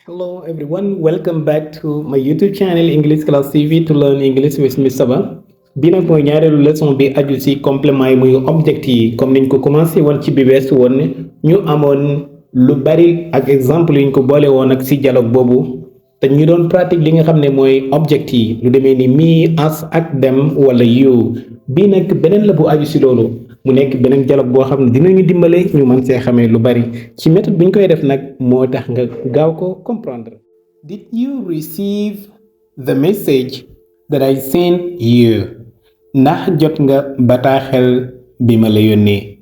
Hello everyone, welcome back to my YouTube channel English Class TV to learn English with Miss Saba. Bii nag mooy ñaareelu leçon bi aju ci complément yi muy objectif yi comme niñ ko commencé woon ci bi weesu woon ne ñu amoon lu bari ak exemple yuñ ko boole woon ak ci dialogue boobu te ñu doon pratique li nga xam ne mooy objectif yi lu demee ni me, us ak them wala you. Bii nag beneen la bu aju ci loolu mu nekk beneen dialogue boo xam ne dinañu dimbale ñu mën see xamee lu bari ci méthode bi ñu koy def nag moo tax nga gaaw ko comprendre. Did you receive the message that I sent you? Ndax jot nga bataaxel bi ma la yónnee.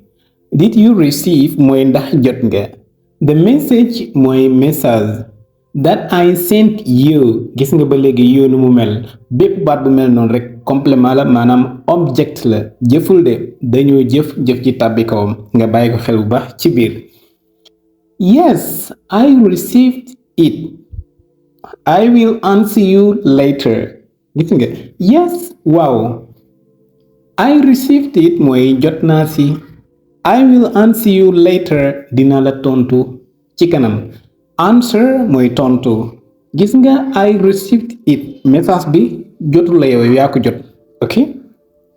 Did you receive mooy ndax jot nga. The message mooy message. That I sent you gis nga ba léegi you nu mu mel bépp baat bu mel noonu rek complément la maanaam object la jëful de dañoo jëf ci tàbbi kawam nga bàyyi ko xel bu baax ci biir. Yes, I received it. I will answer you later. Gis nga yes waaw. I received it mooy jot naa si. I will answer you later dina la tontu ci kanam. Answer mooy tontu gis nga I received it message bi jotul la yow yaa ko jot ok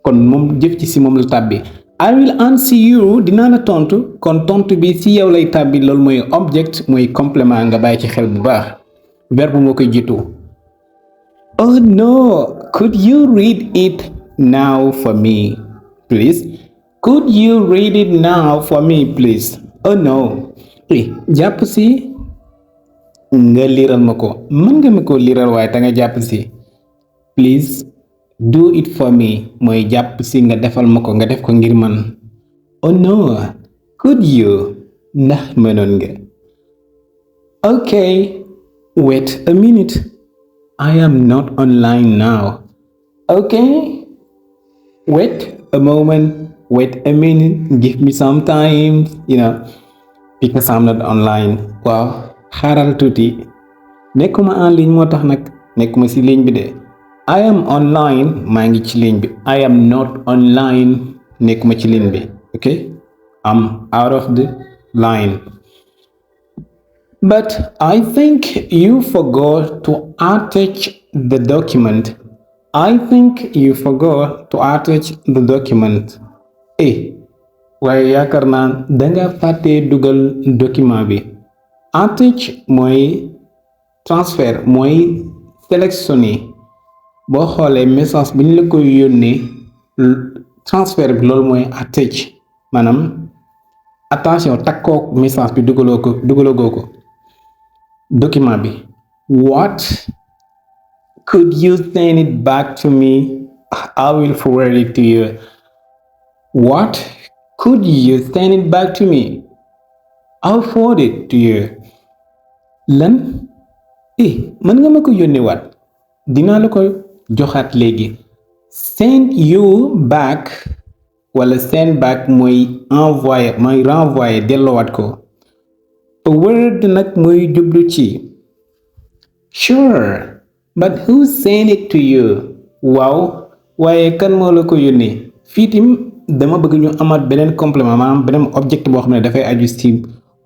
kon moom jëf ci si moom la tàbbi. I will answer you dinaa la tontu kon tontu bi si yow lay tàbbi loolu mooy object mooy complément nga bàyyi ci xel bu baax verbe moo koy jiitu. Oh no, could you read it now for me please? Could you read it now for me please? Oh no jàpp si nga liiral ma ko mën nga ma ko liiral waaye ta nga jàpp si please do it for me mooy jàpp si nga defal ma ko nga def ko ngir man. Oh no, could you ndax mënoon nga. Okay, wait a minute, I am not online now. Okay, wait a moment, wait a minute, give me some time, because I'm not online. Waaw xaaral tuuti nekkuma en ligne moo tax nag nekkuma ci ligne bi de. I am online maa ngi ci ligne bi. I am not online nekkuma ci ligne bi. Okay, I'm out of the line. But I think you forgot to attach the document. I think you forgot to attach the document. Waaye yaakaar naa danga fàtte dugal document bi. Attach mooy transfert mooy sélectionner boo xoolee message bi ñu la koy yónnee transfert bi loolu mooy attach maanaam attention takkook message bi dugalagoo ko document bi. What? Could you send it back to me? I will forward it to you. What? Could you send it back to me? I'll forward it to you. Lan mën nga ma ko yónnee waat dinaa la ko joxaat léegi. Send you back wala send back mooy envoyer mooy renvoyer delloowaat ko. Forward nag mooy jublu ci. Sure, but who sent it to you? Waaw waaye kan moo la ko yónnee. Fii tim dama bëgg ñu amaat beneen complément maanaam beneen object boo xam ne dafay aju ci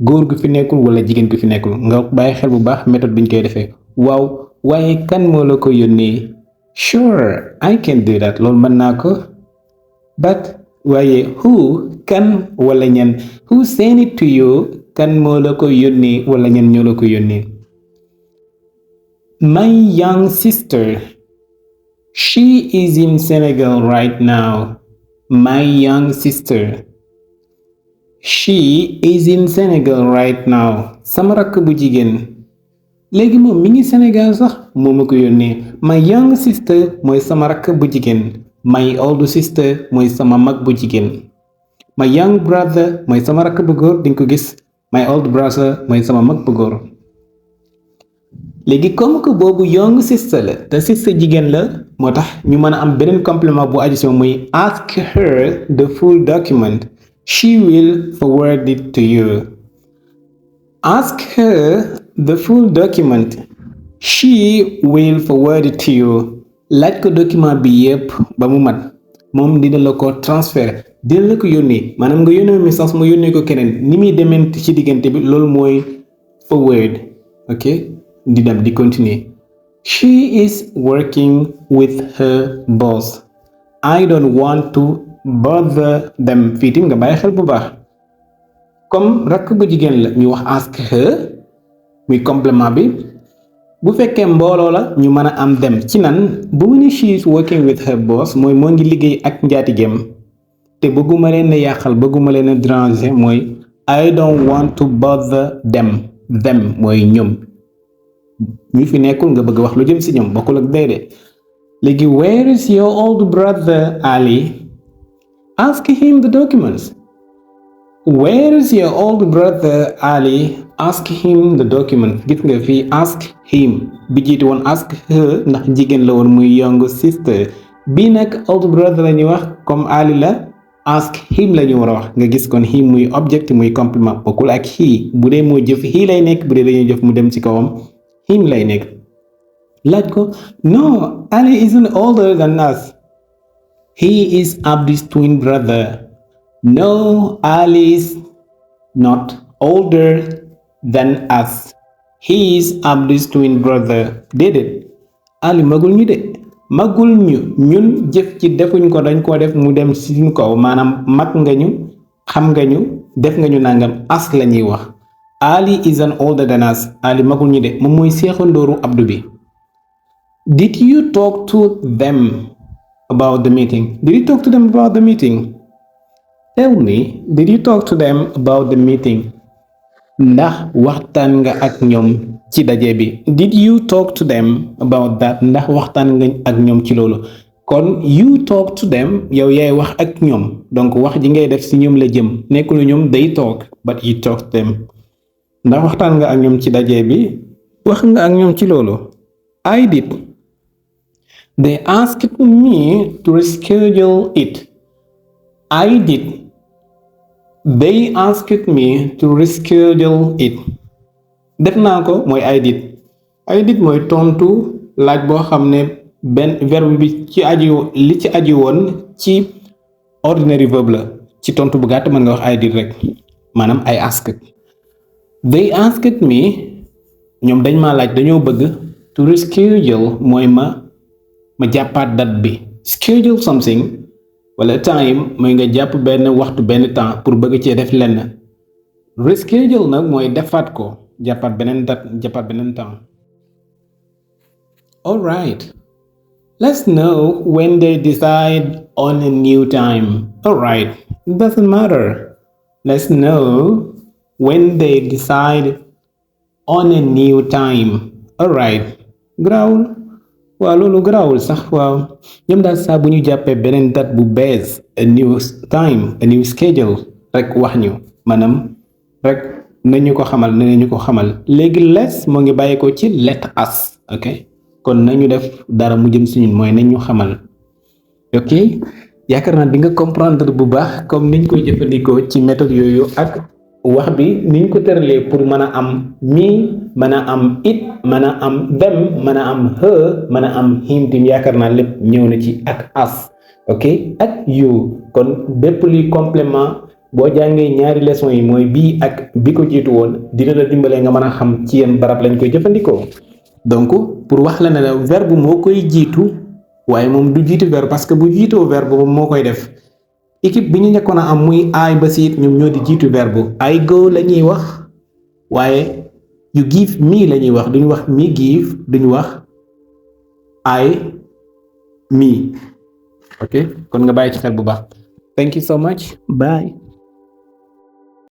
góor gu fi nekkul wala jigéen gu fi nekkul nga bàyyi xel bu baax méthode bi ñu koy defee. waaw waaye kan moo la ko yónnee. Sure, I can do that loolu mën naa ko. But waaye who kan wala ñan. Who sent it to you kan moo la ko yónnee wala ñan ñoo la ko yónnee. My young sister, she is in Senegal right now. My young sister, she is in Senegal right now. Sama rakk bu jigéen léegi moom mi ngi Sénégal sax moo ma ko yónnee. My young sister mooy sama rakk bu jigéen. My old sister mooy sama mag bu jigéen. My young brother mooy sama rakk bu góor dinga ko gis. My old brother mooy sama mag bu góor. léegi comme que boobu young sister la te sister jigéen la moo tax ñu mën a am beneen complément bu addition muy ask her the full document. She will forward it to you. Ask her the full document. She will forward it to you. laaj ko document bi yépp ba mu mat moom dina la ko transférer dina la ko yónnee maanaam nga yónnee message mu yónnee ko keneen ni muy demee ci diggante bi loolu mooy forward. ok di dem di continuer. She is working with her boss. I don't want to bother them. fii tim nga bàyyi xel bu baax comme rakk bu jigéen la ñu wax ask her muy complément bi bu fekkee mbooloo la ñu mën a am dem ci nan bu mu ne she is working with her boss mooy moo ngi liggéey ak njaatigeem te bëgguma leen a yàqal bëgguma leen a déranger mooy I don't want to bother them mooy ñoom ñi fi nekkul nga bëgg wax lu jëm ci ñoom bokkul ak déedéet léegi where is your old brother Ali? Ask him the documents. Where is your old brother Ali? Ask him the documents. Gis nga fii ask him bi jiitu woon ask her ndax jigéen la woon muy young sister bii nag old brother la ñuy wax comme Ali la ask him la ñu war a wax nga gis kon him muy object muy complément bokkul ak he bu dee moo jëf he lay nekk bu dee dañuy jëf mu dem ci kawam him lay nekk. laaj ko no Ali isn't older than us. He is Abdi's twin brother. No, Ali is not older than us. He is Abdi's twin brother. déedéet Ali magul ñu de magul ñu ñun jëf ci defuñ ko dañ koo def mu dem ci suñu kaw maanaam mag nga ñu xam nga ñu def nga ñu nangam as la ñuy wax. Ali isn't older than us. Ali magul ñu de moom mooy seexandooru Abdu bi. Did you talk to them about the meeting? Did you talk to them about the meeting? Tell me, did you talk to them about the meeting? Ndax waxtaan nga ak ñoom ci daje bi. Did you talk to them about that? Ndax waxtaan nga ak ñoom ci loolu. kon you talk to them yow yaay wax ak ñoom donc wax ji ngay def ci ñoom la jëm nekkul ñoom they talk but you talk to them. ndax waxtaan nga ak ñoom ci daje bi wax nga ak ñoom ci loolu. I did. They asked me to reschedule it. I did. They asked me to reschedule it. def naa ko mooy I did. I did mooy tontu laaj boo xam ne benn verbe bi ci aju li ci aju woon ci ordinary verb la ci tontu bu gàtt mën nga wax I did rek maanaam I asked. They asked me ñoom dañ maa laaj dañoo bëgg to reschedule mooy ma jàppaat date bi. Schedule something wala time mooy nga jàpp benn waxtu benn temps pour bëgg cee def lenn. Reschedule nag mooy defaat ko jàppaat beneen date jàppaat beneen temps. All right. Let's know when they decide on a new time. All right. It doesn't matter. Let's know when they decide on a new time. All right. Grawul waaw loolu garaawul sax waaw ñoom daal saa bu ñu jàppee beneen date bu bees a new time a new schedule rek wax ñu maanaam rek nañu ko xamal léegi let's moo ngi bàyyi ko ci let us ok kon nañu def dara mu jëm si ñun mooy nañu xamal ok yaakaar naa di nga comprendre bu baax comme niñ koy jëfandikoo ci méthode yooyu ak wax bi niñ ko tëralee pour mën a am me mën a am it mën a am them mën a am her mën a am him tim yaakaar naa lépp ñëw na ci ak as ok ak you kon bépp luy complément boo jàngee ñaari leçon yi mooy bii ak bi ko jiitu woon dina la dimbalee nga mën a xam ci yenn barab lañ koy jëfandikoo donc pour wax la ne la verbe moo koy jiitu waaye moom du jiitu verbe parce que bu jiitoo verbe moom moo koy def équipe bi ñu nekkoon a am muy I ba siit ñoom ñoo di jiitu verbe I go la ñuy wax waaye you give me la ñuy wax duñu wax me give duñu wax I me ok kon nga bàyyi ci xel bu baax. Thank you so much. Bye.